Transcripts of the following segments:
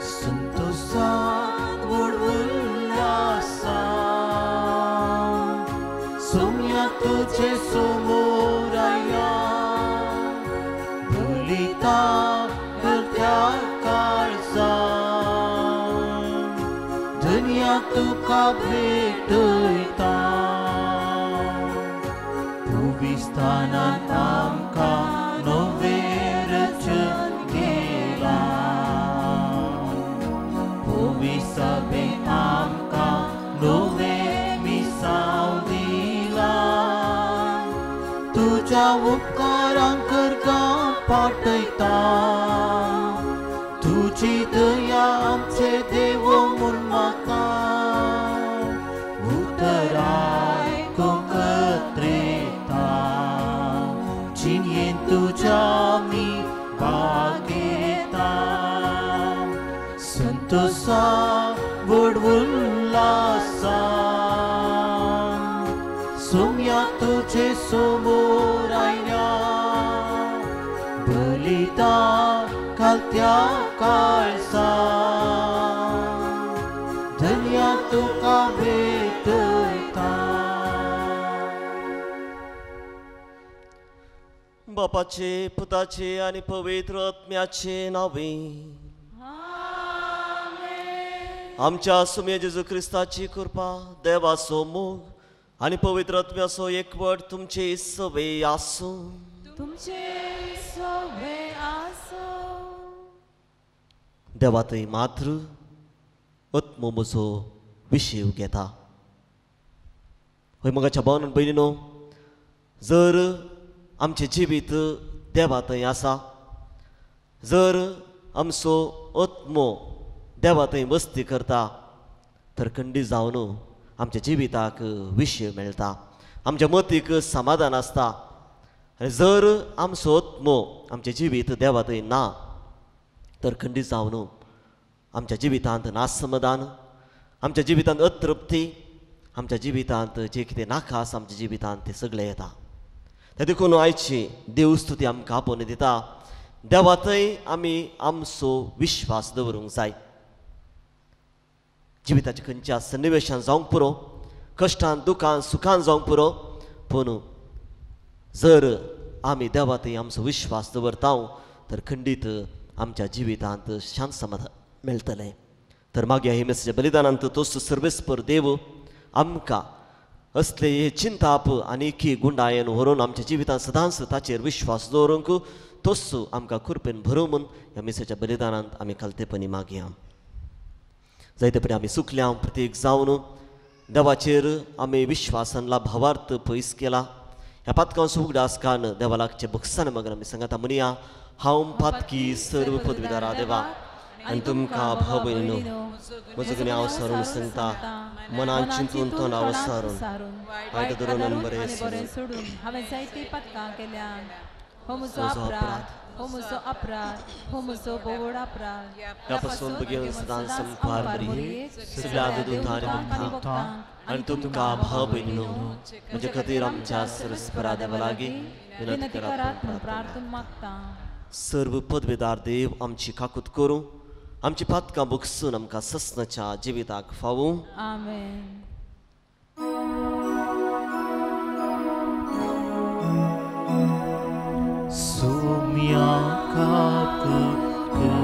संतोषान व्हड उल्हासान सोम्या तुजे समोर आयल्या बलिता करत्या काळजान धन्या तुका भेटयता भुविस्थानान आमकां नवें रचन केलां भुविसभेन आमकां नवें मिसांव दिलां तुज्या उपकारांक करगां पाटयता तुजी दया आमचे देव म्हूण मागता उतर आयकूंक अत्रेता जिणेंत तुज्या आमी भाग घेता संतोषान व्हड उल्हासान सोम्या तुजे समोर आयल्या बलिता घालत्या काळजान धन्या तुका भेटयता. बापाचे पुताचे आनी पवित्र आत्म्याचे नांवे आमच्या सुम्या जेजू क्रिस्ताची कृपा देवाचो मोग आनी पवित्र आत्म्याचो एकवट तुमचे सवे आसूं. तुमचे सवे आसूं. देवा थंय मात्र आत्मो म्हजो विशेव घेता. हय मोगाच्या भावान भयणीनो, जर आमचें जिवीत देवा थंय आसा, जर आमचो आत्मो देवा थंय वस्ती करता तर खंडीत जावन आमच्या जिविताक विशय मेळटा, आमच्या मतीक समाधान आसता. आनी जर आमचो आत्मो आमचें जिवीत देवा थंय ना तर खंडीत जावन आमच्या जिवितांत नासमाधान, आमच्या जिवितांत अतृप्ती, आमच्या जिवितांत जें कितें नाका आसा आमच्या जिवितांत तें सगळें येता. ते देखून आयची देवस्तुती आमकां आपोवन दिता देवा थंय आमी आमचो विश्वास दवरूंक जाय. जिविताच्या खंयच्या सन्निवेशान जावंक पुरो, कश्टान दुखान सुखान जावंक पुरो, पूण जर आमी देवा थंय आमचो विश्वास दवरता तर खंडीत आमच्या जिवितांत शांत समाधान मेळटलें. तर मागीर हे मेसेज बलिदानांत तोच सर्वेस्पर देव आमकां असले हे चिंताप आनी की गुंडायन व्हरून आमच्या जिवितांत सदांच ताचेर विश्वास दवरूंक तोच आमकां कृपेन भरूं म्हूण ह्या मिसाच्या बलिदानांत आमी खालतेपणी मागया. जायते परी आमी सुकल्या प्रत्येक जावन देवाचेर आमी विश्वासानला भावार्थ पयस केला. ह्या पातकांचो उगडास कान देवा लागचे बक्षान मगन आमी सांगता म्हणया, हांव पातकी सर्व पदवीदारा देवा आनी तुमकां भाव भयणीनो म्हजो गुन्यांव सारून सांगता, मनान चिंतून तोंडाव सारून वायट धरून बरें सोडून हांवें जायतीं पातकां केल्यात. हो म्हजो अपराध, हो म्हजो अपराध, हो म्हजो भोवड अपराध. ह्या पासून बेगीन सदांच संपार बरी सगळ्या दुतांनी भोगता आनी तुमकां भाव भयणीनो म्हजे खातीर आमच्या सरस्परा देवा लागीं विनंती करात म्हूण प्रार्थना मागता. सर्व पदवेदार देव आमची काकूत करूं, आमची पातकां बगसून आमकां ससनाच्या जिविताक फावूं. आमेन. सोम्या काकूत कर,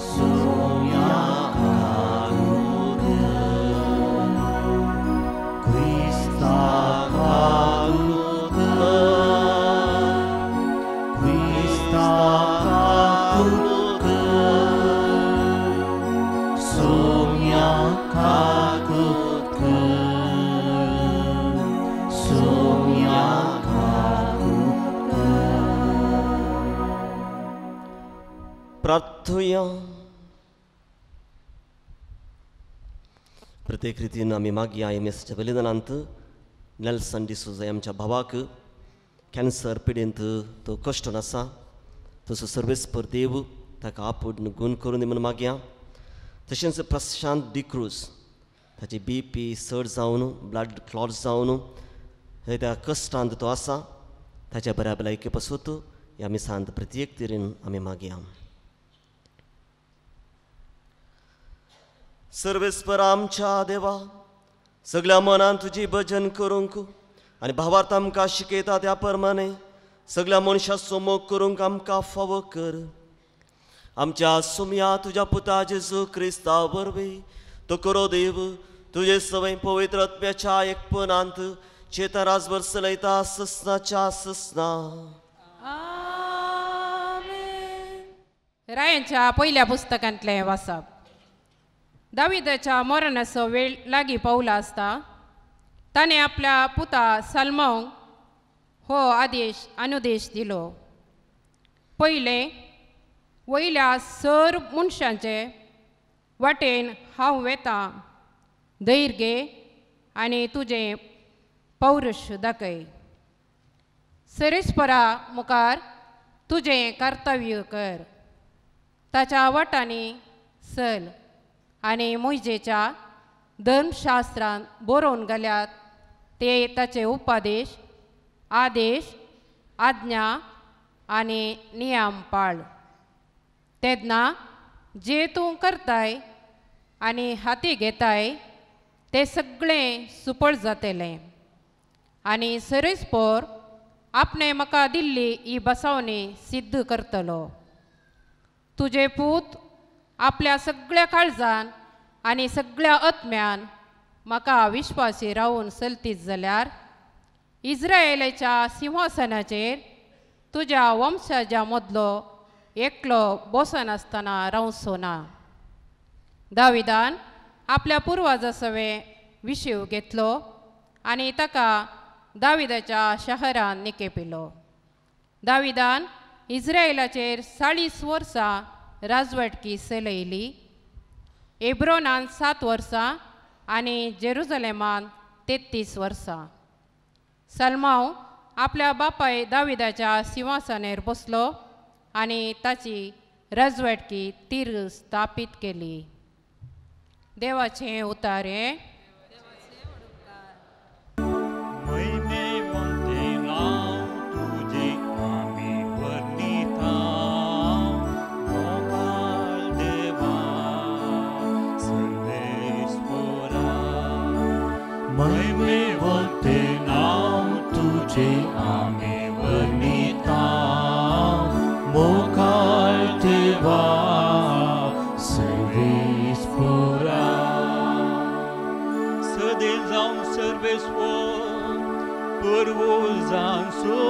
सोम्या काकूत कर, क्रिस्ता काकूत कर, क्रिस्ता काकूत कर, सोम्या काकूत कर, सोम्या काकूत कर. प्रार्थुया. प्रत्येक रितीन आमी मागया एम एसच्या बलिदानांत नेल्सन डिसोजा आमच्या भावाक कॅन्सर पिडेंत तो कश्ट आसा तसो सर्वेस्पर देव ताका आपूण गूण करून दी म्हूण मागया. तशेंच प्रशांत डिक्रूज ताची बी पी चड जावन ब्लड क्लॉट जावन हे त्या कश्टांत तो आसा ताच्या बऱ्या भलायके पासून ह्या मिसांत प्रत्येक तरेन आमी मागया. सर्वेस्पर आमच्या देवा, सगळ्या मनान तुजी भजन करूंक आनी भावार्थ आमकां शिकयता त्या प्रमाणे सगळ्या मनशाचो मोग करूंक आमकां फावो कर. आमच्या सुमया तुज्या पुता जेजू क्रिस्ता वरवीं तो करो देव तुजे सवय पवित्र आत्म्याच्या एकपणांत चेता राजभर चलयता ससनाच्या ससना. रायांच्या पयल्या पुस्तकांतलें वाचप. दाविदाच्या मरणाचो वेळ लागीं पावला आसता ताणें आपल्या पुता साल्मांक हो आदेश अनुदेश दिलो. पयलें, वयल्या सर मनशांचे वाटेन हांव वेतां, धैर्य घे आनी तुजें पौरुष दाखय. सरेस्परा मुखार तुजें कर्तव्य कर, ताच्या वाटांनी चल आनी मोयजेच्या धर्मशास्त्रांत बरोवन घाल्यात ते ताचे उपदेश, आदेश, आज्ञा आनी नियम पाळ. तेन्ना जे तूं करताय आनी हाती घेताय ते सगळें सुपळ जातलें आनी सरेस्पोर आपणें म्हाका दिल्ली ही बसावणी सिद्ध करतलो. तुजे पूत आपल्या सगळ्या काळजान आनी सगळ्या आत्म्यान म्हाका विश्वासी रावून चलतीत जाल्यार इस्रायलाच्या सिंहासनाचेर तुज्या वंशाच्या मदलो एकलो बसनासतना रावचो ना. दाविदान आपल्या पुर्वजा सवें विशीव घेतलो आनी ताका दाविदाच्या शहरान निकेपिलो. दाविदान इस्रायलाचेर 40 वर्सां राजवटकी चलयली. एब्रोनान 7 वर्सां आनी जेरुजलेमान 33 वर्सां. सलमांव आपल्या बापाय दाविदाच्या सिंहासनार बसलो आनी ताची राजवटकी तीर स्थापीत केली. देवाचें उतारे. महिमेवंते नांव तुझे आमी वर्णिता, मोगाळ देवा सर्वेस्परा. सदैव जावं सर्वेस्पर पुर्वजांचो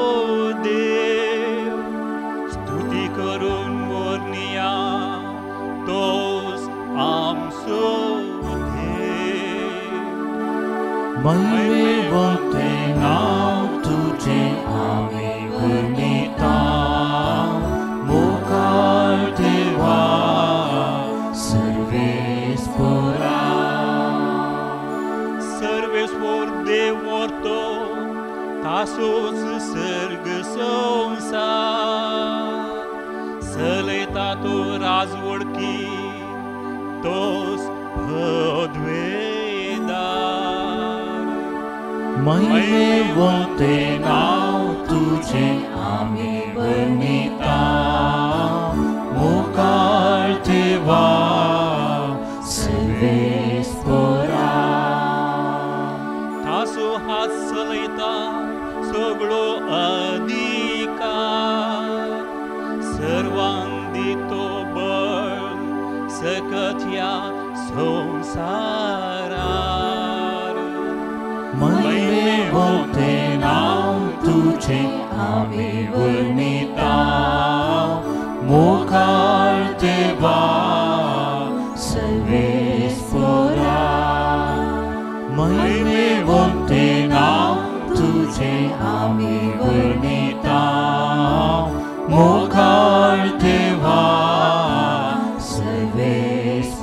देव, स्तुती करून वर्णिया तोच आमचो. महिमेवंते नांव तुझे आमी वर्णिता, मोगाळ देवा सर्वेस्परा. सर्वेस्पर देव वर्तो तासोच सर्ग संसार, चलयता तो राजवडकी तोच पदवेदार. महिमेवंते नांव तुझे आमी वर्णिता, मोगाळ देवा सर्वेस्परा. तासो हात चलयता सगळो अधिकार, सर्वांक दितो बळ सकत ह्या संवसारार. महिमेवंते नांव तुझे आमी वर्णिता, मोगाळ देवा सर्वेस्परा. महिमेवंते नांव तुझे आमी वर्णिता, मोगाळ देवा सर्वेस्परा.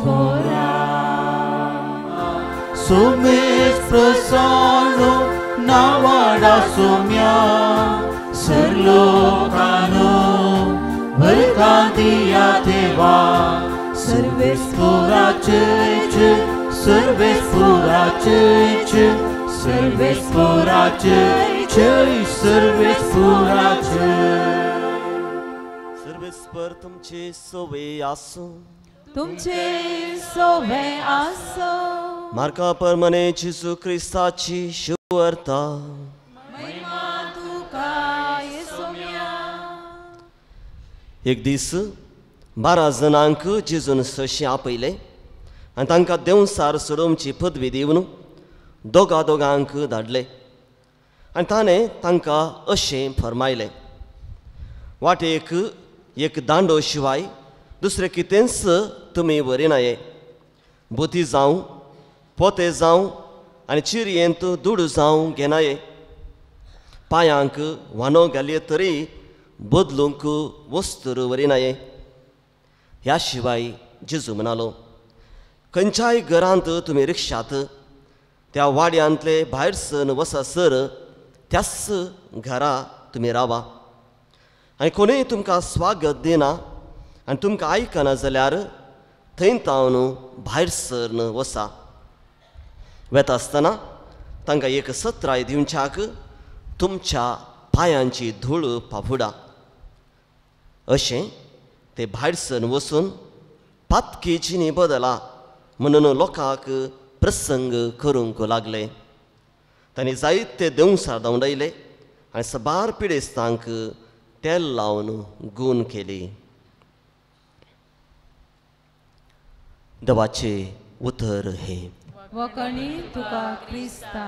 सोमेश प्रसन्न नावाडा सोम्या, सर्लोकानो भरका दिया देवा, सर्वेस्पराचे सर्वेस्पराचे सर्वेस्पराचे सर्वेस्पराचे. सर्वेस्पर तुमचे सवे आसूं. तुमचे सोवे आसो। मार्का परमने जेजू क्रिस्ताची शुवर्ता। महिमा तुका येसुम्या। एक दीस 12 जाणांक जेजून सशी आपयले आनी तांकां देंवसार सोडोवची पदवी दिवन दोगा दोगांक धाडले आनी ताणें तांकां अशें फरमायलें, वाटेक एक दांडो शिवाय दुसरें कितेंच तुमी व्हरिनाये। बोती जावं, पोते जावं आनी चिरयेंत दुडू जावं घेनाये। पांयांक व्हाणो घालये तरी बदलूंक वस्तूर व्हरिनाये। ह्या शिवाय जेजू म्हणालो, खंयच्याय घरांत तुमी रिक्षात त्या वाड्यांतले भायर सन वसासर त्याच घरा तुमी रावा आनी कोणूय तुमकां स्वागत दिना आनी तुमकां आयकना जाल्यार थंय तावन भायर सरन वसा। वेता आसतना तांकां एक सत्राय दिवच्याक तुमच्या पांयांची धूळ पाफुडा। अशें ते भायर सरन वचून पातकी जिणी बदला म्हणून लोकांक प्रसंग करूंक लागले। तांणी जायते देंवसार धांवडायले आनी सबार पिडेस्तांक तेल लावन गूण केली। देवाचें उतर हें। वखणी तुका क्रिस्ता।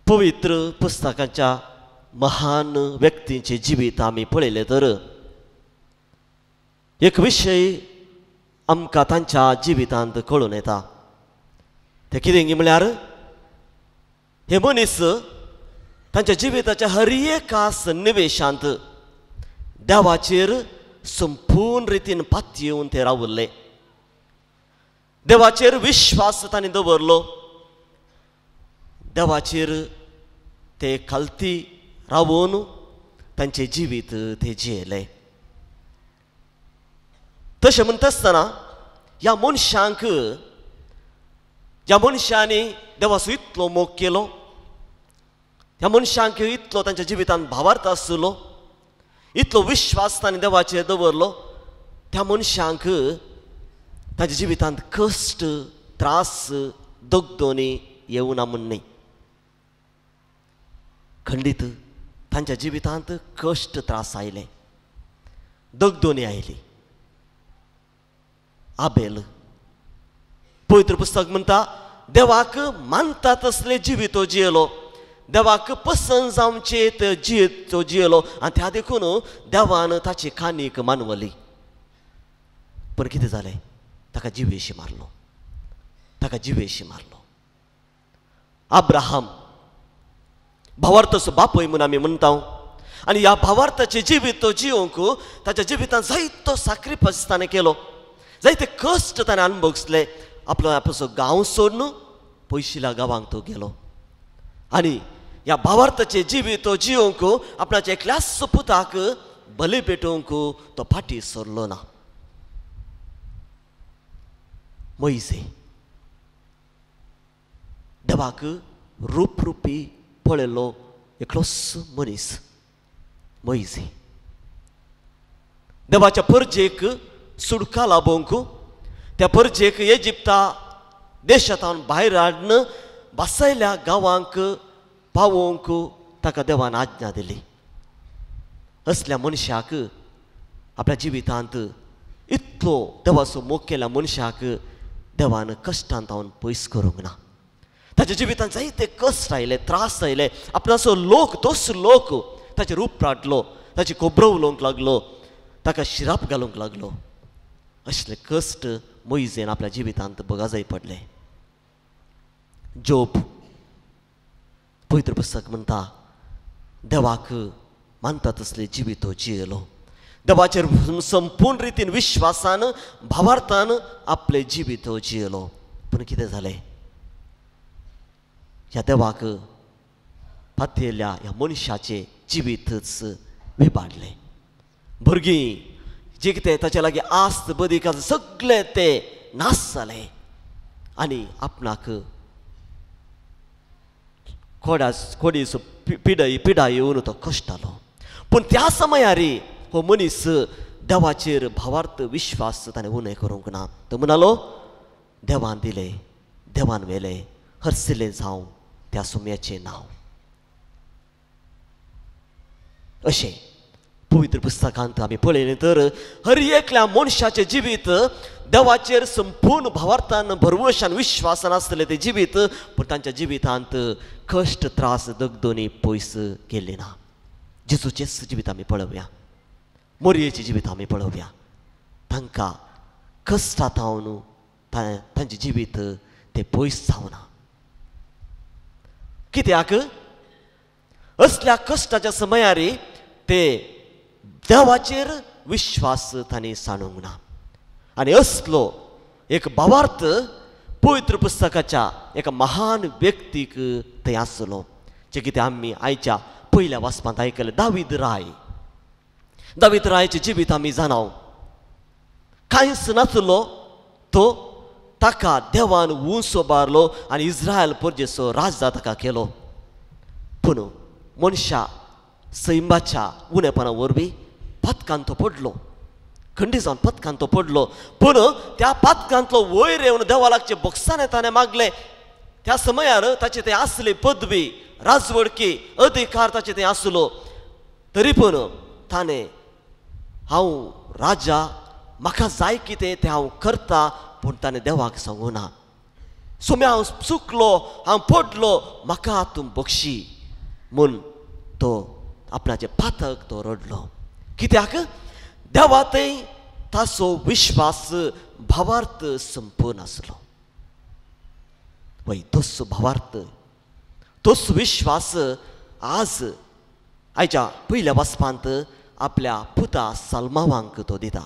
पवित्र पुस्तकाच्या महान व्यक्तींचे जिवीत आमी पळयलें तर एक विशय आमकां तांच्या जिवितांत कळून येता। तें कितें म्हळ्यार हे मनीस तांच्या जिविताच्या हर एका सन्निवेशांत देवाचेर संपूर्ण रितीन पातयेवन ते रावल्ले। देवाचेर विश्वास तांणी दवरलो, देवाचेर ते खालती रावून तांचें जिवीत ते जियेले। तशें म्हणटा आसतना ह्या मनशांक, ह्या मनशांनी देवाचो इतलो मोग केलो, ह्या मनशांक इतलो तांच्या जिवितांत भावार्थ आसलो, इतलो विश्वास तांणी देवाचेर दवरलो, त्या मनशांक तांच्या जिवितांत कश्ट, त्रास, दगदोनी येवना म्हूण न्ही। खंडीत तांच्या जिवितांत कश्ट, त्रास आयले, दगदोनी आयली। आबेल पवित्र पुस्तक म्हणटा देवाक मानता तसले जिवितो जियेलो, देवाक पसंत जावचे ते जियेतो जियेलो आनी त्या देखून देवान ताची कानीक मानवली। पण कितें जालें, ताका जिवेशी मारलो, ताका जिवेशी मारलो। अब्राहम भावार्थाचो बापूय म्हूण आमी म्हणटा आनी ह्या भावार्थाचें जिवीत तो जियोवंक ताच्या जिवितांत जायतो साक्रिफायस ताणें केलो, जायते कश्ट ताणें अणभवसले। आपलो आपलो गांव सोडून पयशिल्या गांवांक तो गेलो आनी ह्या भावार्थाचें जिवीत तो जियोवंक आपणाच्या एकल्याच पुताक बली पेटोवंक तो फाटीं सरलो ना। मोयजे देवाक रूप रुपी पळयलो एकलोच मनीस मोयजे। देवाच्या परजेक सुडका लाबोवंक, त्या परजेक इजिप्ता देशांत भायर हाडून बसयल्या गांवांक पावोवंक ताका देवान आज्ञा दिली। असल्या मनशाक आपल्या जिवितांत इतलो देवाचो मोग केल्या मनशाक देवान कश्टांत हांव पयस करूंक ना। ताच्या जिवितांत जायते कश्ट आयले, त्रास आयले। आपणाचो लोक, तोच लोक ताचेर रूप प्राटलो, ताची खबरो उलोवंक लागलो, ताका शिराप घालूंक लागलो। असले कश्ट मोयजेन आपल्या जिवितांत बगाजाय पडले। जोब पवित्र पुस्तक म्हणटा देवाक मानता तसले जिवितो जियेलो, देवाचेर संपूर्ण रितीन विश्वासान भावार्थान आपले जिवितो जियेलो। पूण कितें जालें, ह्या देवाक पातयेल्ल्या ह्या मनशाचें जिवीतच विबाडलें। भुरगीं जे कितें ताच्या लागीं आस्त बदीक आसा सगळें तें नाश जालें आनी आपणाक कोडीचो पिडा येवन तो कश्टालो. पूण त्या समयार हो मनीस देवाचेर भावार्थ विश्वास ताणें उणें करूंक ना. तो म्हणालो देवान दिलें देवान व्हेलें, हरसिलें जावं त्या सुम्याचें नांव. अशें पवित्र पुस्तकांत आमी पळयलें तर हर एकल्या मनशाचें जिवीत देवाचेर संपूर्ण भावार्थान भरवशान विश्वासान आसलें तें जिवीत, पूण तांच्या जिवितांत कश्ट त्रास दगदोनी पयस गेल्ले ना. जेजूचेंच जिवीत आमी पळोवया, मोरयेचें जिवीत आमी पळोवया. तांकां कश्टां थावन तांचें जिवीत तें पयस जावना. कित्याक असल्या कश्टाच्या समयार ते देवाचेर विश्वास तांणी सांडूंक ना. आनी असलो एक भावार्थ पवित्र पुस्तकाच्या एका महान व्यक्तीक थंय आसलो, जे कितें आमी आयच्या पयल्या वाचपांत आयकलें. दावीद राय, दावीद रायचें जिवीत आमी जाणाव. कांयच नासलो तो, ताका देवान उंच उबारलो आनी इस्रायल परजेचो राजा ताका केलो. पूण मनशा सैमाच्या उणेपणा वरवीं पातकान तो पडलो, खंडी जावन पथकान तो पडलो. पूण त्या पातकांतलो वयर येवन देवा लागचे बोक्साने ताणें मागलें. त्या समयार ताचे ते आसली पदवी, राजवडकी, अधिकार ताचे ते आसलो, तरी पूण ताणें हांव राजा, म्हाका जाय कितें तें हांव करता, पूण ताणें देवाक सांगूं ना. सोम्या हांव चुकलो, हांव पडलो, म्हाका तूं बक्षी म्हूण तो आपणाचें पातक तो रडलो. कित्याक देवा थंय ताचो विश्वास भावार्थ संपूर्ण आसलो. वय तोच भावार्थ, तोच विश्वास आज आयच्या पयल्या वाचपांत आपल्या पुता साल्मावांक तो दिता.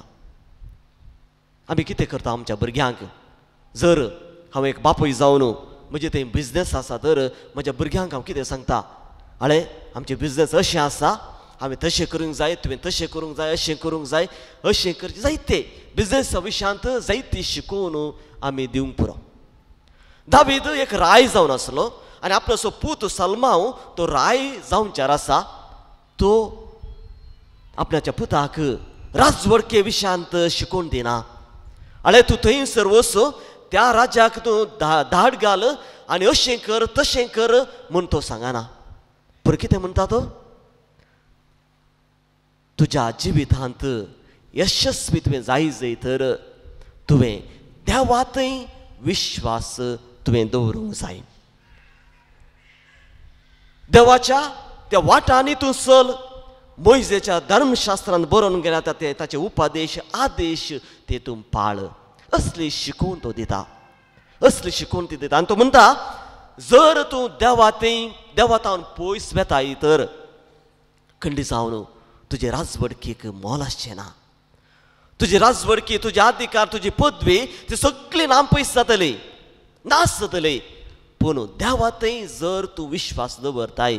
आमी कितें करता आमच्या भुरग्यांक? जर हांव एक बापूय जावन म्हजें थंय बिजनेस आसा तर म्हज्या भुरग्यांक हांव कितें सांगता? आळे आमचें बिजनेस अशें आसा, हांवें तशें करूंक जाय, तुवें तशें करूंक जाय, अशें करूंक जाय, अशें करचें. जायते बिजनेसा विशयांत जायती शिकोवन आमी दिवंक पुरो. दावीद एक राय जावन आसलो आनी आपलो पूत सलमाव तो राय जावच्यार आसा, तो आपणाच्या पुताक राजवडके विशयांत शिकोवन दिना. आळे तूं थंयसर वच, त्या राजाक तूं धाड घाल आनी अशें कर तशें कर म्हूण तो सांगना. पूण कितें म्हणटा तो? तुज्या जिवितांत यशस्वी तुवें जाय जाय तर तुवें देवातय विश्वास तुवें दवरूंक जाय. देवाच्या त्या वाटांनी तूं चल. मोयजेच्या धर्मशास्त्रान बरोवन गेल्या ते ताचे उपदेश आदेश ते तूं पाळ. असली शिकोवन तो दिता, असली शिकोवन ती दिता. आनी तो म्हणटा जर तूं देवातय देवातावन पयस वेताय तर खंडी जावन तुजे राजवडकीक मोल आसचें ना. तुजी राजवडकी, तुजे अधिकार, तुजी पदवी ती सगळी नाम पयस जातली, नाश जातली. पूण देवातय जर तूं विश्वास दवरताय,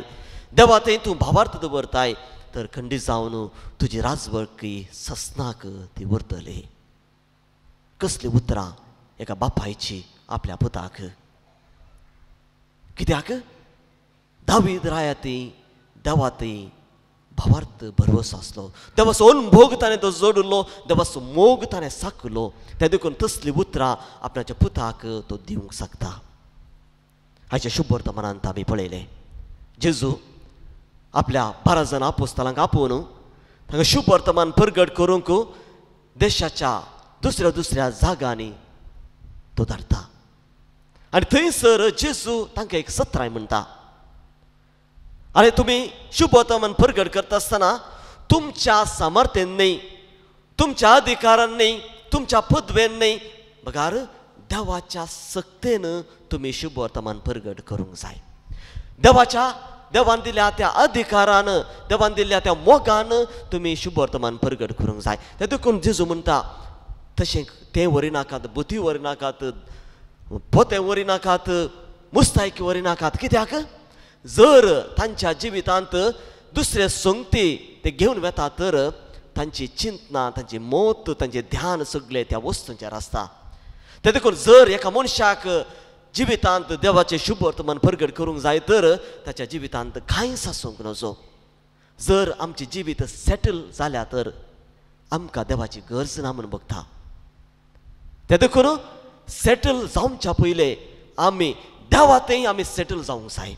देवातय तूं भावार्थ दवरताय तर खंडी जावन तुजी राजवडकी ससनाक ती उरतली. कसलीं उतरां एका बापायची आपल्या पुताक. कित्याक दावीद रायाती देवाती भावार्थ भरवसो आसलो, देवाचो अनभोग ताणें तो जोडलो, देवाचो मोग ताणें साकलो. त्या देखून तसलीं उतरां आपणाच्या पुताक तो दिवंक शकता. हाच्या शुभ वर्तमानांत आमी पळयलें जेजू आपल्या 12 जाणां आपोस्तालांक आपोवन तांकां शुभ वर्तमान परगट करूंक देशाच्या दुसऱ्या दुसऱ्या जागांनी तो धाडटा. आनी थंयसर जेजू तांकां एक सत्राय म्हणटा, आनी तुमी शुभ वर्तमान परगट करता आसतना तुमच्या सामर्थ्यान न्हय, तुमच्या अधिकारान न्हय, तुमच्या पदवेन न्हय, बगार देवाच्या सक्तेन तुमी शुभ वर्तमान परगट करूंक जाय. देवाच्या देवान दिल्या त्या अधिकारान, देवान दिल्ल्या त्या मोगान तुमी शुभ वर्तमान परगट करूंक जाय. ते देखून जेजू म्हणटा तशें तें व्हरिनाकात, बुती व्हरिनाकात, पोतें व्हरिनाकात, मुस्तायकी व्हरिनाकात. कित्याक जर तांच्या जिवितांत दुसरे संगती ते घेवन वेता तर तांची चिंतना, तांची मत, तांचें ध्यान सगळें त्या वस्तूंचेर आसता. ते देखून जर एका मनशाक जिवितांत देवाचें शुभ वर्तमान परगट करूंक जाय तर ताच्या जिवितांत कांयच आसूंक नजो. जर आमचें जिवीत सेटल जाल्या तर आमकां देवाची गरज ना म्हूण बघता. ते देखून सेटल जावच्या पयलें आमी देवातय आमी सेटल जावंक जाय,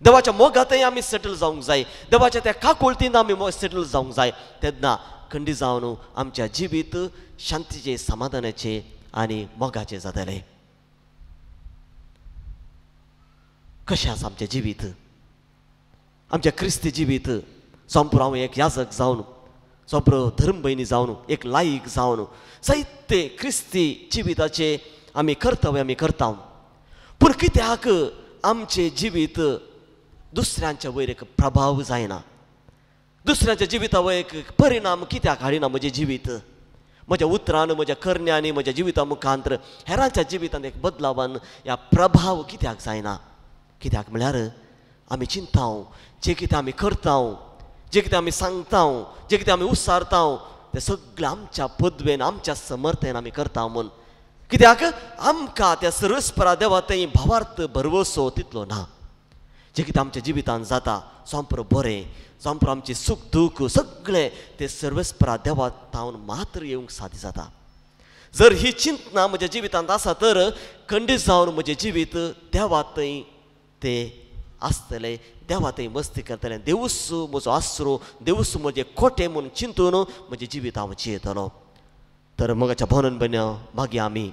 देवाच्या मोगातय आमी सेटल जावंक जाय, देवाच्या त्या काकुळतीन आमी सेटल जावंक जाय. तेन्ना खंडी जावन आमच्या जिवीत शांतीचें, समाधानाचें आनी मोगाचें जातलें. कशें आसा आमचें जिवीत, आमचें क्रिस्ती जिवीत? सोंपरो हांव एक याजक जावन, सोंपरो धर्म भयणी जावन, एक लायक जावन जायते क्रिस्ती जिविताचे आमी कर्तव्य आमी करता, पूण कित्याक आमचें जिवीत दुसऱ्यांच्या वयर एक प्रभाव जायना, दुसऱ्यांच्या जिविता वयर एक परिणाम कित्याक हाडिना? म्हजें जिवीत म्हज्या उतरान, म्हज्या करण्यांनी, म्हज्या जिविता मुखांतर हेरांच्या जिवितांत एक बदलावान ह्या प्रभाव कित्याक जायना? कित्याक म्हळ्यार आमी चिंता, जें कितें आमी करता, जें कितें आमी सांगता, जें कितें आमी उसारता तें सगळें आमच्या पदवेन, आमच्या समर्थेन आमी करता म्हूण. कित्याक आमकां त्या सर्वेस्परा देवा थंय भावार्थ भरवसो तितलो ना. जें कितें आमच्या जिवितांत जाता सोंपरो बरें, सोंपरो आमचें सूख दूख सगळें तें सर्वेस्परा देवा तावन मात्र येवंक साध्य जाता. जर ही चिंतना म्हज्या जिवितांत आसा तर खंडीत जावन म्हजें जिवीत देवा थंय तें आसतलें, देवा थंय मस्ती करतलें. देवूच म्हजो आसरो, देवूच म्हजें खोटें म्हूण चिंतून म्हजें जिवीत हांव जियेतलो. तर मोगाच्या भोवन भयण्या, मागीर आमी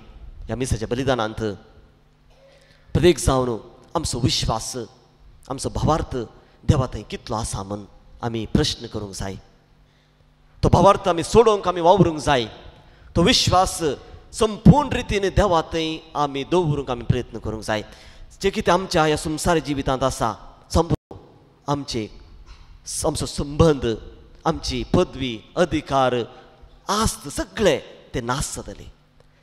ह्या मिसाच्या बलिदानांत प्रत्येक जावन आमचो विश्वास, आमचो भावार्थ देवा थंय कितलो आसा म्हूण आमी प्रश्न करूंक जाय. तो भावार्थ आमी सोडोवंक आमी वावरूंक जाय. तो विश्वास संपूर्ण रितीन देवा थंय आमी दवरूंक आमी प्रयत्न करूंक जाय. जें कितें आमच्या ह्या संवसारी जिवितांत आसा संपूर्ण आमचे, आमचो संबंद, आमची पदवी, अधिकार, आस्त सगळे ते नाश जातले,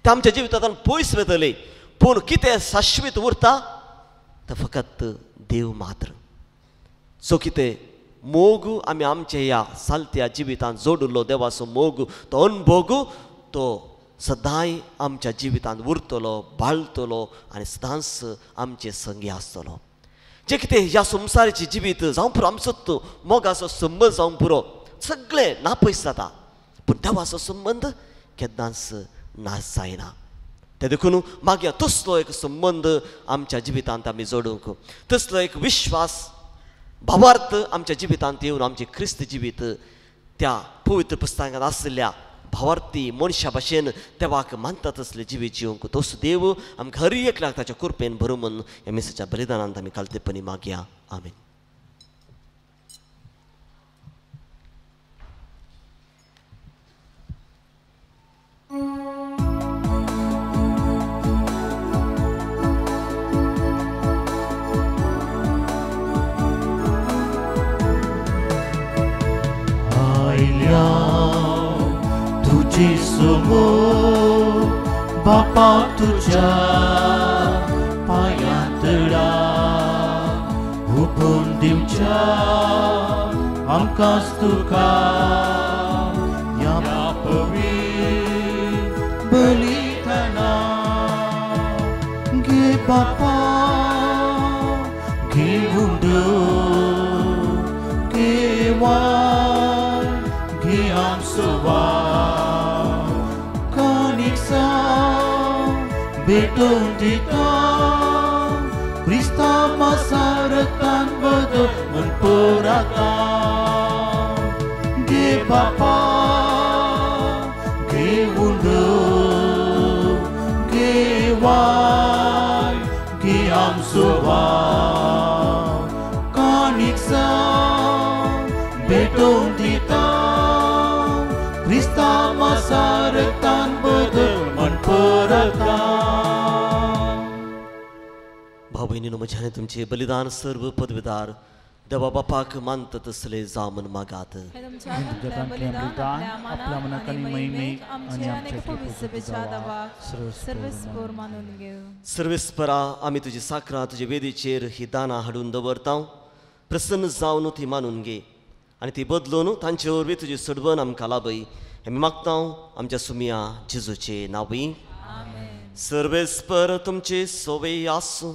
ते आमच्या जिवितांतल्यान पयस वतले. पूण कितें शाश्वत उरता तर फकत देव मात्र. सो कितें मोग आमी आमच्या ह्या सालत्या जिवितांत जोडिल्लो देवाचो मोग, तो अनभोग तो सदांय आमच्या जिवितांत उरतलो, बाळतलो आनी सदांच आमचे संगी आसतलो. जें कितें ह्या संवसाराचें जिवीत जावं पुरो, आमचो तो मोगाचो संबंद जावं पुरो, सगळें नापयस जाता, पूण देवाचो संबंद केन्नाच नाश जायना. ते देखून मागीर तसलो एक संबंद आमच्या जिवितांत आमी जोडूंक, तसलो एक विश्वास, भावार्थ आमच्या जिवितांत येवन आमचें क्रिस्त जिवीत त्या पवित्र पुस्तकांत आशिल्ल्या भावार्थी मनशा भाशेन देवाक मानता तसलें जिवीत जिवंक तोस देव आमकां हर एकल्याक ताच्या कृपेन भरूं म्हूण ह्या मिसाच्या बलिदानांत आमी कालतेपणी मागया. आमेन. तुझे समोर बापा तुझ्या पायांतडा हुपून दिवच्या आमकांच तुका ह्या पवित्र बलिदाना. घे बापा घेवन घे वाय घे आमचो वाव काणिक्सा भेटोवन दिता क्रिस्ता मासारतान बदल म्हण पराता. घे बापा घेवन घे वाय घे आमचो वाव काणिक्सा भेटोवन दिता क्रिस्ता मासारतान बदल म्हण पराता. भाव भयणीनो, म्हज्या आनी तुमचें बलिदान सर्व पदवीदार देवा बापाक मानता तसले जावं म्हूण मागात. सर्वेस्परा, आमी तुजी साकरां तुजे वेदीचेर ही दानां हाडून दवरता. प्रसन्न जावन ती मानून घे आनी ती बदलून तांचे वरवीं तुजी सडवण आमकां लाभय. आमी मागता आमच्या सुमिया जेजूचे नांवी. सर्वेस्पर तुमची सोवे आसूं.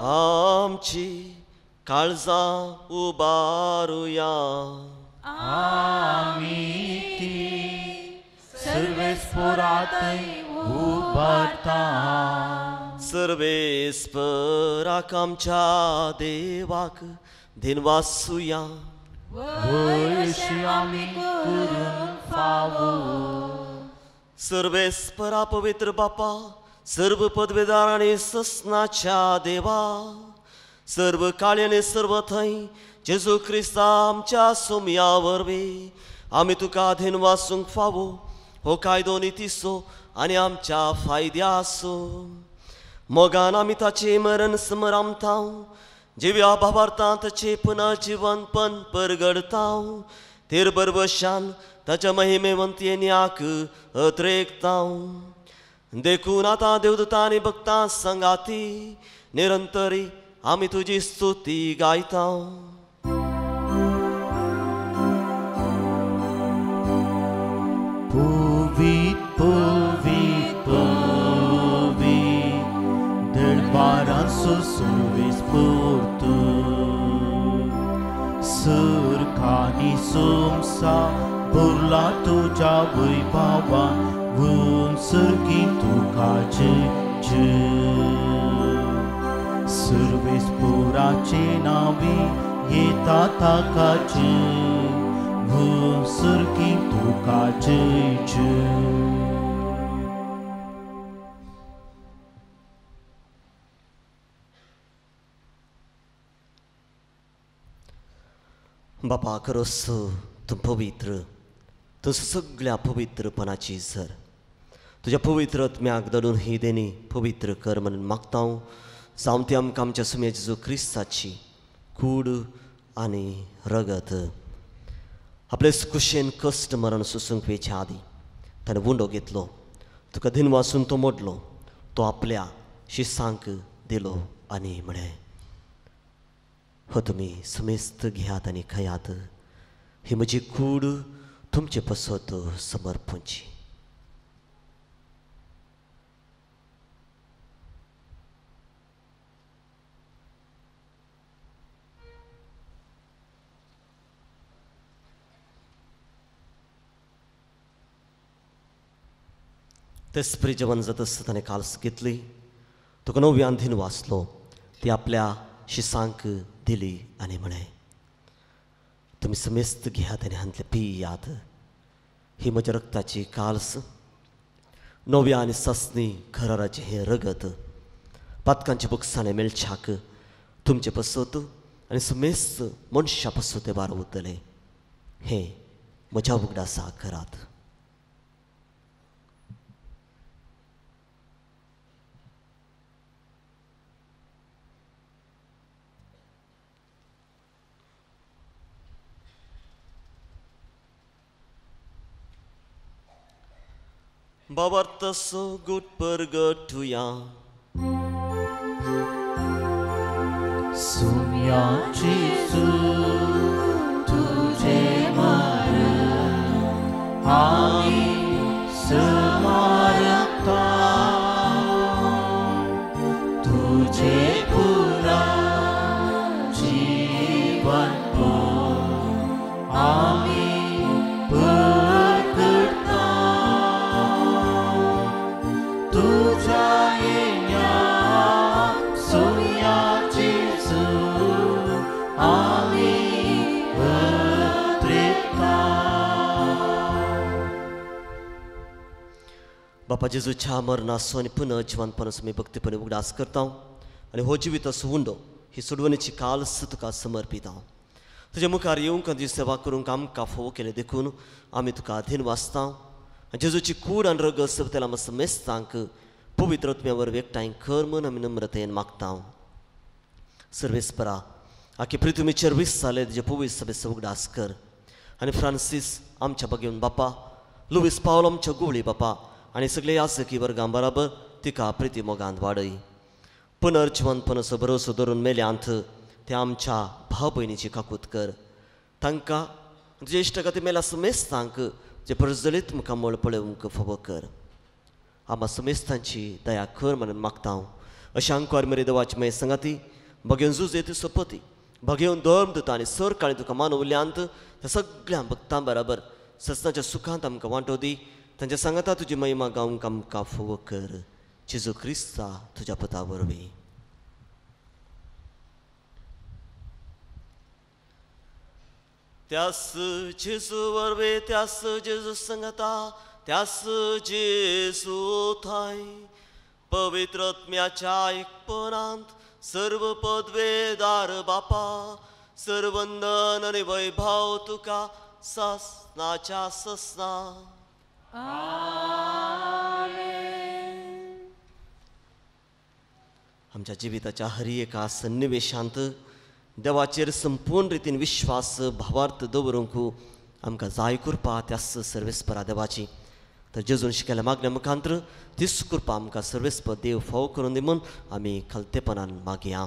आमची काळजां उबारुया. आमी ती सर्वेस्परातय उबारता. सर्वेस्पराक आमच्या देवाक दिनवासुया. वयशी आमी करूंक फावो. सर्वेस्परा पवित्र बापा, सर्व पदवेदार आनी ससनाच्या देवा, सर्व काळी आनी सर्व थंय जेजू क्रिस्ता आमच्या सोमया वरवीं आमी तुका दिनवासूंक फावो. हो कायदो नितीचो आनी आमच्या फायद्याचो. मोगान आमी ताचें मरण स्मरामता, जिव्या भावार्थान ताचें पुनर्जिवनपण परगडता, तेर बरबशान ताच्या महिमेवंतयेन्याक अत्रेकता. देखून आतां देवदूतां आनी भक्तां संगाती निरंतरी आमी तुजी स्तुती गायता. पवित पवित पवित दरबारांचो सर्वेस्पर सुरखानी सोमसा भरला तुज्या वैभवान सुरकी तुका जय जय. सर्वेस्पराचे नांवी येता ताका जय सुरकी तुका जय जय. बापा खरोच तूं पवित्र, तूं सगळ्या पवित्रपणाची सर. तुज्या पवित्र आत्म्याक धाडून ही देणी पवित्र कर म्हणून मागता हांव. जावं ती आमकां आमच्या सुम्या जेजू क्रिस्ताची कूड आनी रगत. आपले कुशेन कश्ट मरण सोसूंक वेच्या आदीं ताणें उंडो घेतलो, तुका दिनवासून तो मोडलो, तो आपल्या शिसांक दिलो आनी म्हळें, हो तुमी समेस्त घेयात आनी खायात, ही म्हजी कूड तुमचे पसत समर्पणची. तेच जेवण जाता ताणें काल्स घेतली, तुका नव्यान दिन वाचलो, ती आपल्या शिसांक दिली आनी म्हळें, तुमी समेस्त घेयात आनी हांतलें पियात, ही म्हज्या रक्ताची काल्स, नव्या आनी सासणी घराराचें हें रगत पातकांचे बुकसाणें मेळच्याक तुमचे पसत आनी समेस्त मनशा पसत तें वार उरतलें. हें म्हज्या उगडासा करात. बाबार्थ गुट परगटुया. सुम्या जेजू तुझे मरण आमी स्मारता, तुझे पुरा जीवन आमी परगटता. तुझ्या येण्या सुम्या जेजू आमी पत्रिता. बापा जेजूच्या मरणाचो आनी पुनर्जिवनपणाचो आमी भक्तीपणे उगडास करता आनी हो जिविताचो उंडो ही सोडवणेची काल्स तुका समर्पिता. तुज्या मुखार येवंक आनी तुजी सेवा करूंक आमकां फावो केलें देखून आमी तुका अधीन वाचता. जेजूची कूड आनी रगत सोबतेल्या आमच्या समेस्तांक पवित्र आत्म्या वरवीं एकठांय कर म्हूण आमी नम्रतेन मागता. सर्वेस्परा आखी पृथ्वीचेर विस जाले तुजे पवित्र सभेचो उगडास कर आनी फ्रांसीस आमच्या बगेवन बापा, लुवीस पावल आमच्या गुवळी बापा आनी सगळे याजकी वर्गां बराबर तिका प्रिती मोगांत वाडय. पुनर्जिवनपणाचो भरोसो धरून मेल्यांत ते आमच्या भाव भयणीची काकूत कर. तांकां तुजे इश्ट खातीर मेल्या समेस्तांक जे प्रज्वलीत मुखामळ पळोवंक फावो कर. आमा समेस्तांची दया कर म्हणून मागता हांव. अशें आंकवार मेरे देवाची मागीर संगाती भगेवन झूज येती सोपती भगेवन धर्म दिता आनी सर काळी तुका मानवल्यांत त्या सगळ्या भक्तां बराबर ससनाच्या सुखांत आमकां वांटो दी. तांच्या सांगाता तुजी महिमा गावंक आमकां फावो कर. जेजू क्रिस्ता तुज्या पता वरवीं. त्यास जेजू वरवीं, त्यास जेजू सांगाता, त्यास जेजू थांय पवित्र आत्म्याच्या एकपणांत सर्व पदवेदार बापा सर्वंदन आनी वैभव तुका ससनाच्या ससना. आमच्या जिविताच्या हर एका सन्निवेशांत देवाचेर संपूर्ण रितीन विश्वास भावार्थ दवरूंक आमकां जाय कृपा त्यास सर्वेस्परा देवाची. तर जेजून शिकयल्या मागण्या मुखांत्र तीच कृपा आमकां सर्वेस्पर देव फावो करून दी म्हूण आमी खलतेपणान मागया.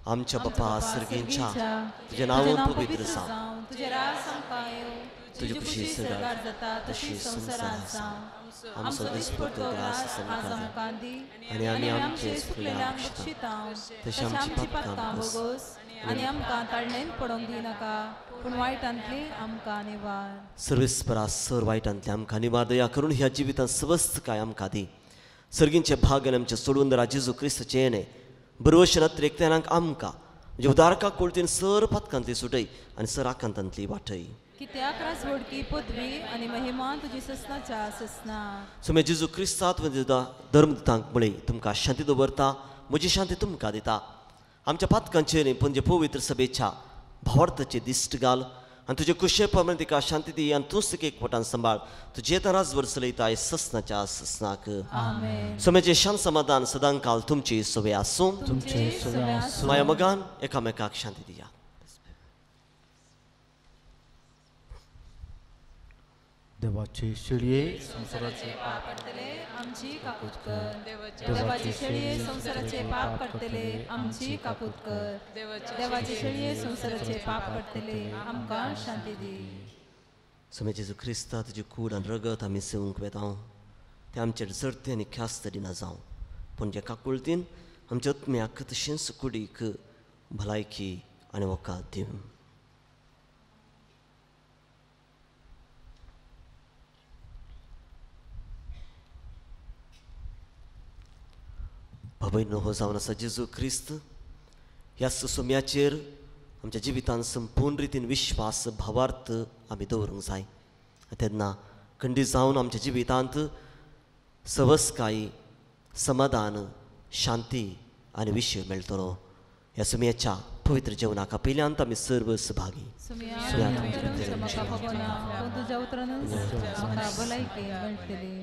आमच्या बापा सर्गींच्या तुजें नांव पवित्र जावं, तुजें राज आमकां येवं, तुजी खुशी स्वर्गार जाता तशी संवसारांत जावं. आमचो दिसपट्टो ग्रास आज आमकां दी आनी आमी आमचे चुकलेल्यांक बक्षितांव तशें आमची पातकां भोगोस आनी आमकां ताळणेन पडोवंक दिनाका, पूण वायटांतली आमकां निवार. सर्वेस्परा सर वायटांतली आमकां निवार. दया करून ह्या जिवितांत सवस्तकाय आमकां दी. सर्गींचे भाग आनी आमच्या सोडून जेजू क्रिस्ताचें येणें बरवशनात एकत्यानाक आमकां म्हणजे उदारका कोळतीन सर पातकांतली सुटय आनी सर आकांतांतली वाटय. कित्याक राजवडकी पदवी आनी महिमा तुजी ससनाच्या ससना. सुमे जेजू क्रिस्तांत धर्मदूतांक म्हळें, तुमकां शांती दवरता, म्हजी शांती तुमकां दिता. आमच्या पातकांचेर न्ही पूण जे पवित्र सभेच्या भावार्थाचे दिश्ट घाल आनी तुजे कुशे प्रमाणे तिका शांती दी आनी तूंच तिका एकवटान सांबाळ. तुजें राजभर चलयता ससनाच्या ससनाक. सोम्याचें शांत समाधान सदां काल तुमची सोवे आसूं. माया मगान एकामेकाक शांती दिया. देवाचे शेळये संवसाराचे पाप काडटले आमची काकूत कर. देवाचे शेळये संवसाराचे पाप काडटले आमची काकूत कर. देवाचे शेळये संवसाराचे पाप काडटले आमकां शांती दी. सोमे जेजू क्रिस्ता तुजी कूड आनी रगत आमी सेवूंक वेता तें आमचेर जरतें आनी ख्यास्त दिना जावं, पूण जे काकुळतीन आमच्या आत्म्याक तशेंच कुडीक भलायकी आनी वखद दिवं. बाबायनो हो जावन आसा जेजू क्रिस्त ह्या सोम्याचेर आमच्या जिवितांत संपूर्ण रितीन विश्वास भावार्थ आमी दवरूंक जाय. तेन्ना खंडीत जावन आमच्या जिवितांत सवसकाय, समाधान, शांती आनी विशय मेळटलो. ह्या सुम्याच्या पवित्र जेवणाक आपयल्यांत आमी सर्व सहभागी. तुज्या उतरानूच म्हाका भलायकी मेळटली.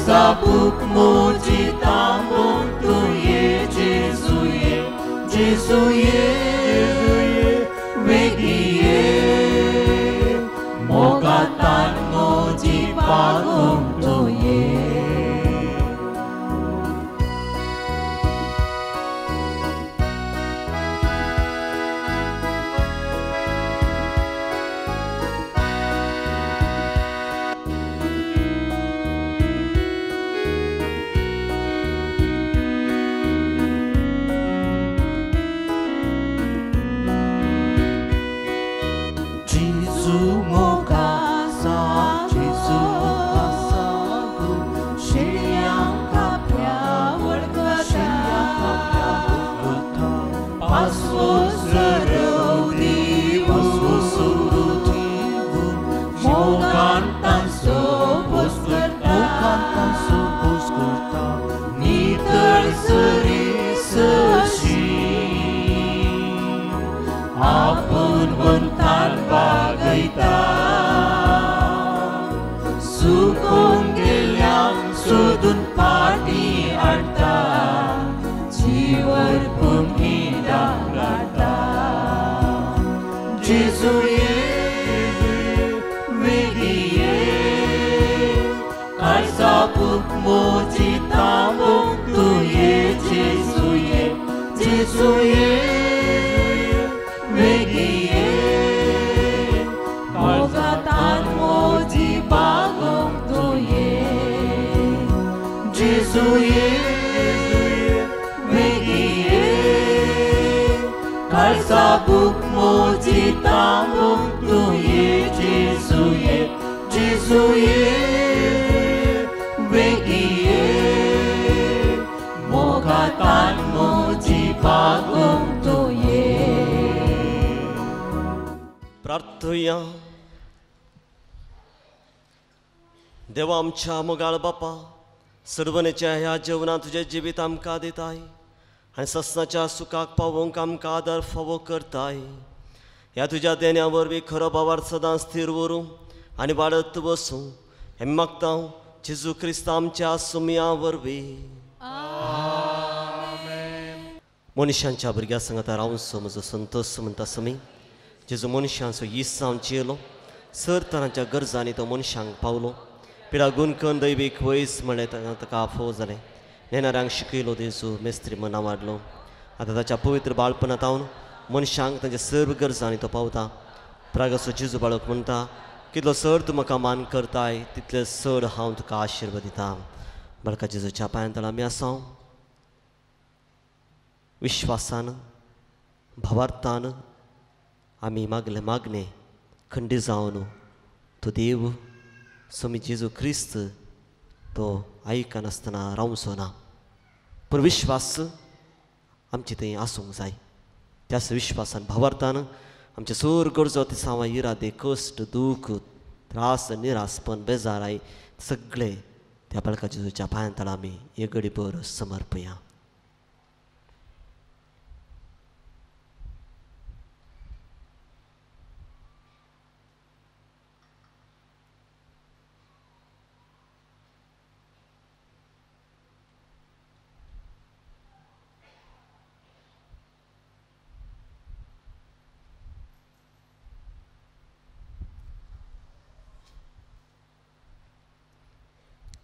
Sabu काळसापूक मोजी तांबूंक तुये जेजुये जेजुये वेगीं ये मोगातान मोजी बागोवंक तुये. प्रार्थुया. देवा आमच्या मोगाळ बापा, सर्वनेच्या ह्या जेवणात तुजें जिवीत आमकां दिताय आनी ससनाच्या सुखाक पावोवंक आमकां आदार फावो करताय. ह्या तुज्या देण्या वरवीं खरो भावार सदां स्थीर उरूं आनी वाडत वसूं हें मागता जेजू क्रिस्त आमच्या सुमया वरवीं. मनशांच्या भुरग्यां सांगता रावचो म्हजो संतोष म्हणटा समी. जेजू मनशांचो इसांव जियेलो, सर तरांच्या गरजांनी तो मनशांक पावलो. पिडा गुणकन दैवीक वयस म्हणलें ताका फावो जालें. नेणाऱ्यांक शिकयलो जेजू, मेस्त्री मना वाडलो. आतां ताच्या पवित्र बाळपणांत हांव मनशांक तांच्या सर्व गरजांनी तो पावता. प्रागाचो जेजू बाळक म्हणटा, कितलो सर तूं म्हाका मान करताय तितले चड हांव तुका आशिर्वाद दिता. बाळका जेजूच्या पांयां तळा आमी आसा विश्वासान भावार्थान आमी मागले मागणे खंडी जावन तो देव स्वामी जेजू क्रिस्त तो आयकनासतना रावचो ना, पूण विश्वास आमचे थंय आसूंक जाय. त्याच विश्वासान भावार्थान आमचे सोर गरजो दिसांवा इरादे कश्ट दूख त्रास निरासपण बेजाराय सगळे त्या बाळका जेजूच्या पांयां तळा आमी एक घडीभर समर्पया.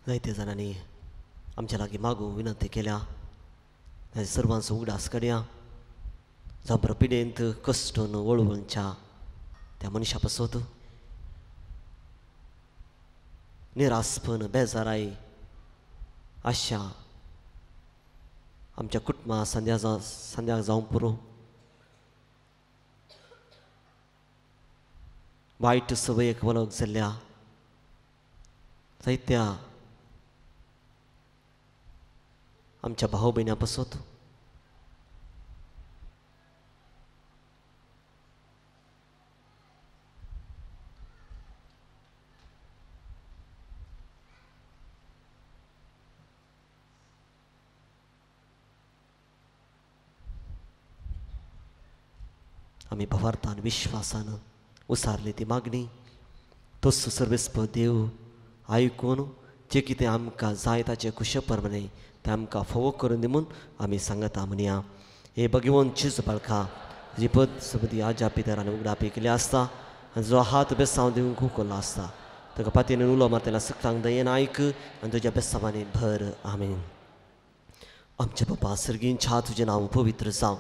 जायते जाणांनी आमच्या लागीं मागूं विनंती केल्या, सर्वांचो उगडास करया. जांभर पिडेंत कश्टून वळवळच्या त्या मनशा पासत निरासपण बेजाराय आशा आमच्या कुटुंबा संध्या संध्या जावंक पुरो. वायट संवयेक वळख जाल्ल्या जायत्या आमच्या भाव भयणां पासत आमी भावार्थान विश्वासान उसारली ती मागणी तोच सर्वेस्प देव आयकून जें कितें आमकां जाय ताचें कुशे प्रमाणें तें आमकां फावो करून दी म्हूण आमी सांगता म्हणया. हे भगवंत जेजू बाळका, तुजी पद सबदी आजा पितरान उगडापी केल्ली आसता आनी तुजो हात बेसांव दिवंक उखल्लो आसता. तुका पातयेन उलो मारतना सगळ्यांक दयेन आयक आनी तुज्या बेसांवांनी भर. आमेन. आमच्या बापा सर्गींच्या, तुजें नांव पवित्र जावं,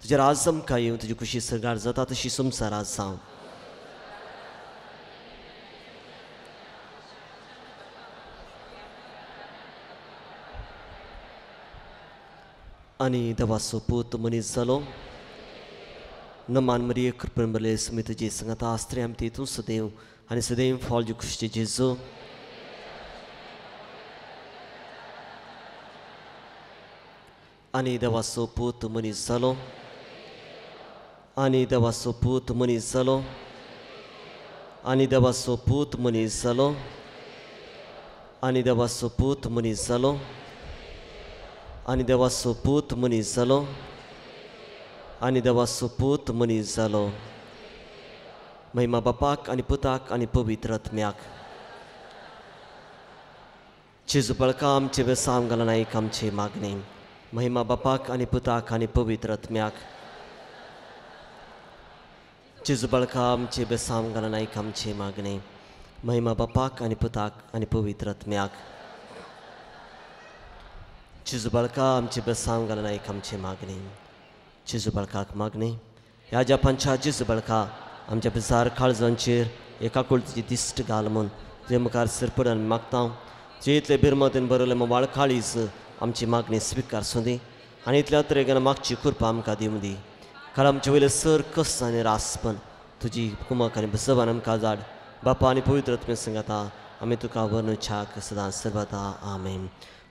तुजें राज आमकां येवं, तुजी खुशी सर्गार जाता तशी संवसारांत जावं. आनी देवाचो पूत मनीस जालो, नमान मरिये कृपेन भरले सुमी तुजी संगता, स्त्रियां ती तूं सदैव आनी सदैव फॉल जी खुशी जेजू. आनी देवाचो पूत मनीस जालो, आनी देवाचो पूत मनीस जालो, आनी देवाचो पूत मनीस जालो, आनी देवाचो पूत मनीस जालो, आनी देवाचो पूत मनीस जालो, आनी देवाचो पूत मनीस जालो. महिमा बापाक आनी पुताक आनी पवित्र आत्म्याक. जेजू बाळका, आमचे बेसांव घालून आयक आमचे मागणें. महिमा बापाक आनी पुताक आनी पवित्र आत्म्याक. जेजू बाळका, आमचे बेसांव घालून आयक आमचे मागणें. महिमा बापाक आनी पुताक आनी पवित्र आत्म्याक. जेजू बाळका, आमचे बेसांव घालून आयक आमचे मागणें. जेजू बाळकाक मागणें. ह्या जापांच्या जेजू बाळका, आमच्या बेजार काळजांचेर एका कुळतीची दिश्ट घाल म्हूण तुजे मुखार सरपडून मागता. जे इतले बिरमतीन बरयलें मोवाळ काळीज आमची मागणी स्विकार सुदी आनी इतल्या तरेकन मागची कृपा आमकां दिवं दी. कारण आमचे वयले सर कस आनी रासपण तुजी कुमक आनी बसवान आमकां जाड. बापा आनी पवित्र आत्म्या संगाता आमी तुका वर्णुच्याक सदां सर्वता. आमेन.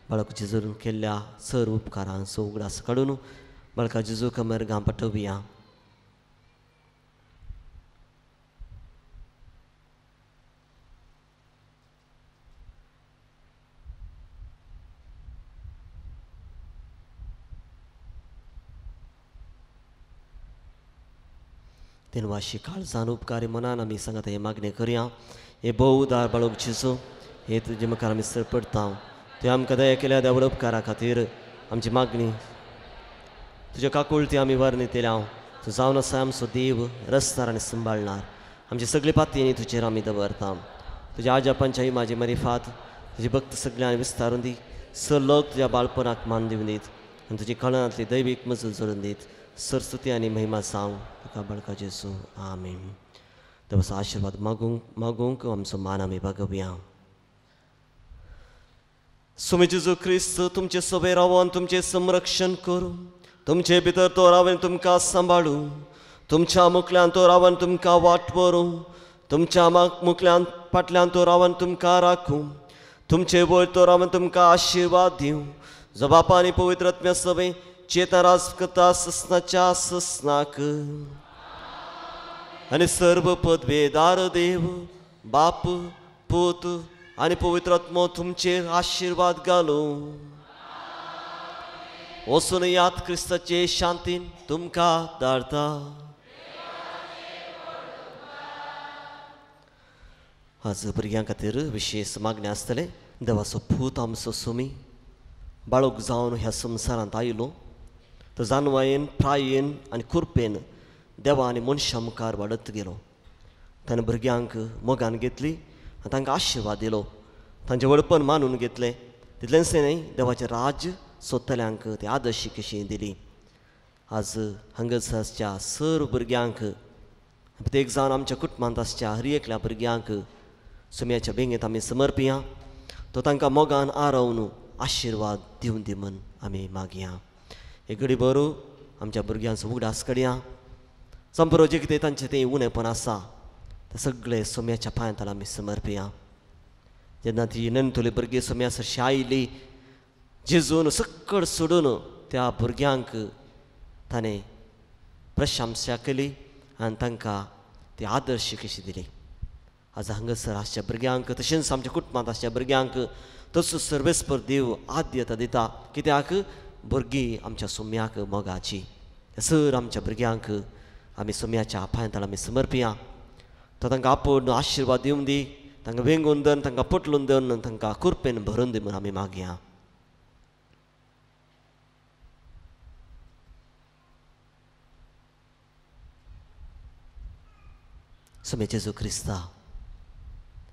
बाळक जेजून केल्ल्या सर उपकारांचो उगडास काडून बाळका जेजू कमर गांव पाठोवया. तेनवाशी काळजान उपकारी मनान आमी सांगता हे मागणें करया. हे भोव उदार बाळक जेजू, हे तुजे मुखार आमी सरपडटा. तुवें आमकां दया केल्या देवळ उपकारा खातीर आमची मागणी तुज्या काकुळती आमी वर्णितल्या. तूं जावन आसा आमचो देव, रस्तार आनी सांबाळणार. आमची सगळी पातयेनी तुजेर आमी दवरता. तुज्या आजापांच्याय म्हाजी मरिफात तुजी भक्त सगळ्यांनी विस्तारून दी. सर लोक तुज्या बाळपणाक मान दिवन दीत आनी तुजी कळांतली दैवीक मजूर जोडून दीत. सरस्वती आनी महिमा जावं तुका बाळका जेजू. आमेन. देवाचो आशिर्वाद मागूंक आमचो मान आमी बागोवया. सुमी जेजू क्रिस्त तुमचे सभे रावन तुमचें संरक्षण करूं. तुमचे भितर तो रावन तुमकां सांबाळूं. तुमच्या मुखल्यान तो रावन तुमकां वाट व्हरूं. तुमच्या मुखल्यान फाटल्यान तो रावन तुमकां राखूं. तुमचे वयर तो रावन तुमकां आशिर्वाद दिवं. जो बापा आनी पवित्र आत्म्या सभे चेतना राज करता ससनाच्या ससनाक. आनी सर्व पदवेदार देव बाप पूत आनी पवित्र आत्मो तुमचेर आशिर्वाद घालूं. वचून याद क्रिस्ताचे शांतीन तुमकां धाडता. आज भुरग्यां खातीर विशेष मागणें आसतलें. देवाचो पूत आमचो सुमी बाळक जावन ह्या संवसारांत आयलो. तो जानवायेन प्रायेन आनी कृपेन देवा आनी मनशां मुखार वाडत गेलो. ताणें भुरग्यांक मोगान घेतली आनी तांकां आशिर्वाद दिलो. तांचें व्हडपण मानून घेतलें. तितलेंच न्हय, देवाचें राज्य सोदतल्यांक ती आदर्श कशी दिली. आज हांगासर आसच्या सर्व भुरग्यांक, प्रत्येक जावन आमच्या कुटुंबांत आसच्या हर एकल्या भुरग्यांक सुम्याच्या बेंगेंत आमी समर्पिया. तो तांकां मोगान आरोवन आशिर्वाद दिवन दी म्हूण आमी मागया. हे घडी बरो आमच्या भुरग्यांचो उगडास कडया. संपरो जें कितें तांचें तें उणेपण आसा तें सगळें सोम्याच्या पांयांत आमी समर्पिया. जेन्ना ती नंतुली भुरगीं सोम्या सरशी आयली, जेजून सकड सोडून त्या भुरग्यांक ताणें प्रशंसा केली आनी तांकां ती आदर्श कशी दिली. आज हांगासर आसच्या भुरग्यांक तशेंच आमच्या कुटुंबांत आसच्या भुरग्यांक तसो सर्वेस्पर देव आद्यता दिता. कित्याक भुरगीं आमच्या सोम्याक मोगाची. सर आमच्या भुरग्यांक आमी सोम्याच्या पांयांत आमी समर्पिया. तो तांकां आपोवन आशिर्वाद दिवन दी. तांकां वेंगून दन, तांकां पोटलून दन, तांकां कुरपेन भरून दी म्हूण आमी मागया. सोमे जेजू क्रिस्ता,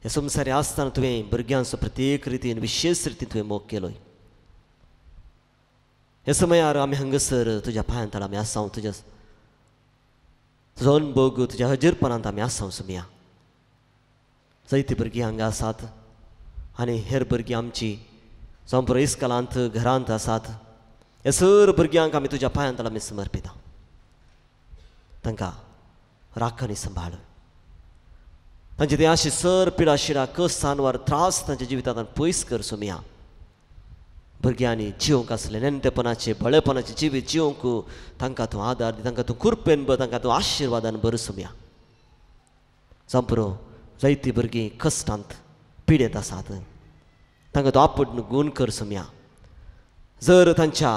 हे संवसारी आसतना तुवें भुरग्यांचो प्रत्येक रितीन विशेश रितीन तुवें मोग केलोय. हे समयार आमी हांगासर तुज्या पांयां तळा आमी आसाव, तुज्या तुजो अनभोग तुज्या हजीरपणांत आमी आसाव सोमया. जायतीं भुरगीं हांगा आसात आनी हेर भुरगीं आमची जावं पुरो इस्कलांत घरांत आसात. हे सर भुरग्यांक आमी तुज्या पांयां तळा आमी समर्पिता. तांकां राख आनी सांबाळ. तांचे ते अशी सर पिडा शिडा कस सानवार त्रास तांच्या जिवितांत पयस कर सोमया. भुरग्यांनी जिवंक आसलें नेणटेपणाचें बळेपणाचें जिवीत जिवंक तांकां तूं आदार दी, तांकां तूं कुरपेन भर, तांकां तूं आशिर्वादान भर सोमया. जावं पुरो जायतीं भुरगीं कश्टांत पिडेंत आसात, तांकां तूं आपुण गूण कर सोमया. जर तांच्या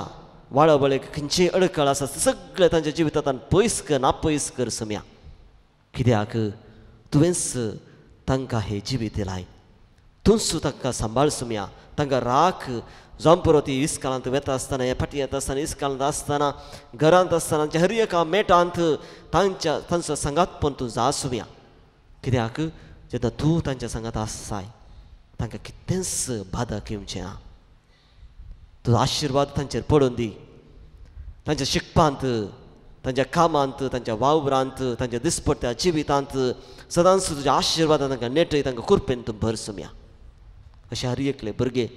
वाळावळेक खंयची अडखळ आसा सगळें तांच्या जिवितांत पयस कर, नापयस कर सोमया. कित्याक तुवेंच तांकां हें जिवीत दिलाय, तूंच तांकां सांबाळ सोमया, तांकां राख. जावं पुरो ती इस्कालांत वेता आसतना, हे फाटीं येता आसतना, इस्कालांत आसतना, घरांत आसतना, तांच्या हर एका मेटांत तांच्या तांचो सांगातपण तूं जा सोमया. कित्याक जेन्ना तूं तांच्या सांगात आसाय तांकां कितेंच बादक येवचें ना. तुजो आशिर्वाद तांचेर पडून दी, तांच्या शिकपांत, तांच्या कामांत, तांच्या वावरांत, तांच्या दिसपट्ट्या जिवितांत सदांच तुज्या आशिर्वादान तांकां नेटय, तांकां कुरपेन तूं भर सोमया. अशें हर एकले भुरगे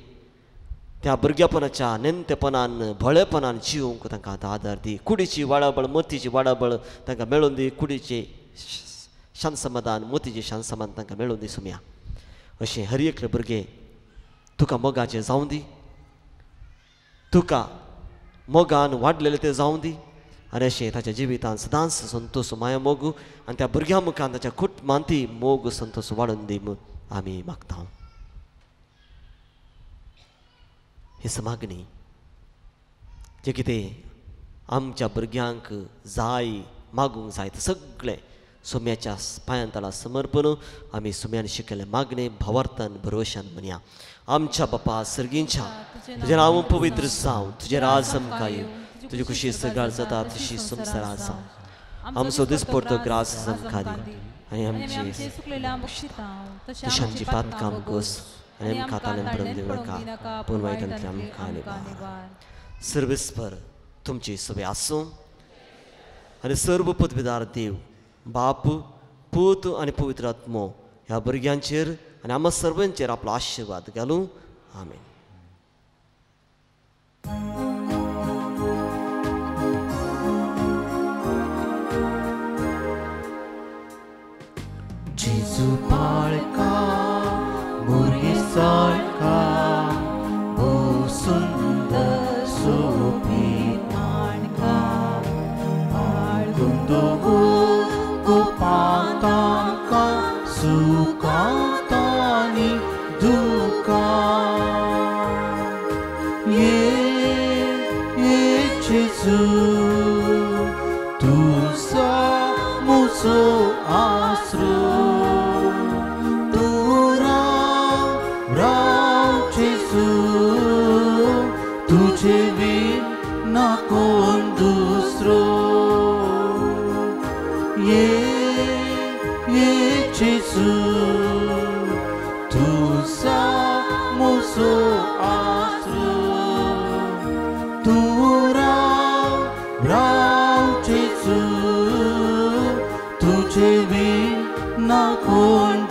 त्या भुरगेपणाच्या नेणटेपणान भोळेपणान जिवंक तांकां आतां आदार दी. कुडीची वाडाबळ, मतीची वाडाबळ तांकां मेळून दी. कुडीची शांत समाधान, मोतीची शांत समाधान तांकां मेळून दी सोमया. अशें हर एकले भुरगे तुका मोगाचें जावं दी, तुका मोगान वाडलेलें तें जावं दी. आनी अशें ताच्या जिवितांत सदांच संतोश माया मोग आनी त्या भुरग्यां मुखार ताच्या कुटुंबांतय मोग संतोश वाडून दी म्हूण आमी मागता. ही समागणी जें कितें आमच्या भुरग्यांक जाय मागूंक जाय तें सगळें सोम्याच्या पांयां तळा समर्पण आमी सोम्यान शिकयल्लें मागणें भावार्थान भरवशान म्हणया. आमच्या बापा सर्गींच्या, तुजें नांव पवित्र जावं, तुजें राज आमकां येवं, तुजी खुशी सगळ्यार जाता तशी संवसारांत जावं. आमचो दिसपडतो ग्रास आमकां दी आनी आमची तशी आमची पातकां गोस आनी आमकां ताणें पडून दिवं नाका, पूण वायटांतल्यान आमकां निवार. सर्वेस्पर तुमची सवे आसूं आनी सर्व पदवीदार देव बाप, पूत आनी पवित्र आत्मो ह्या भुरग्यांचेर आनी आमकां सर्वांचेर आपलो आशिर्वाद घालूं. आमेन. जेजू पाळका मोरये सारका, भोव सुंदर सोबीत माणका, पाळगून दवर गोपां तांकां सुखांत आनी दुखांत. ये ये जेजू तुजो म्हजो आसरो, तूं राव राव जेजू, तुजे बीन ना कोण दुसरो. ये ये जेजू तुजो म्हजो आसरो, तूं राव राव जेजू, तुजे बीन ना कोण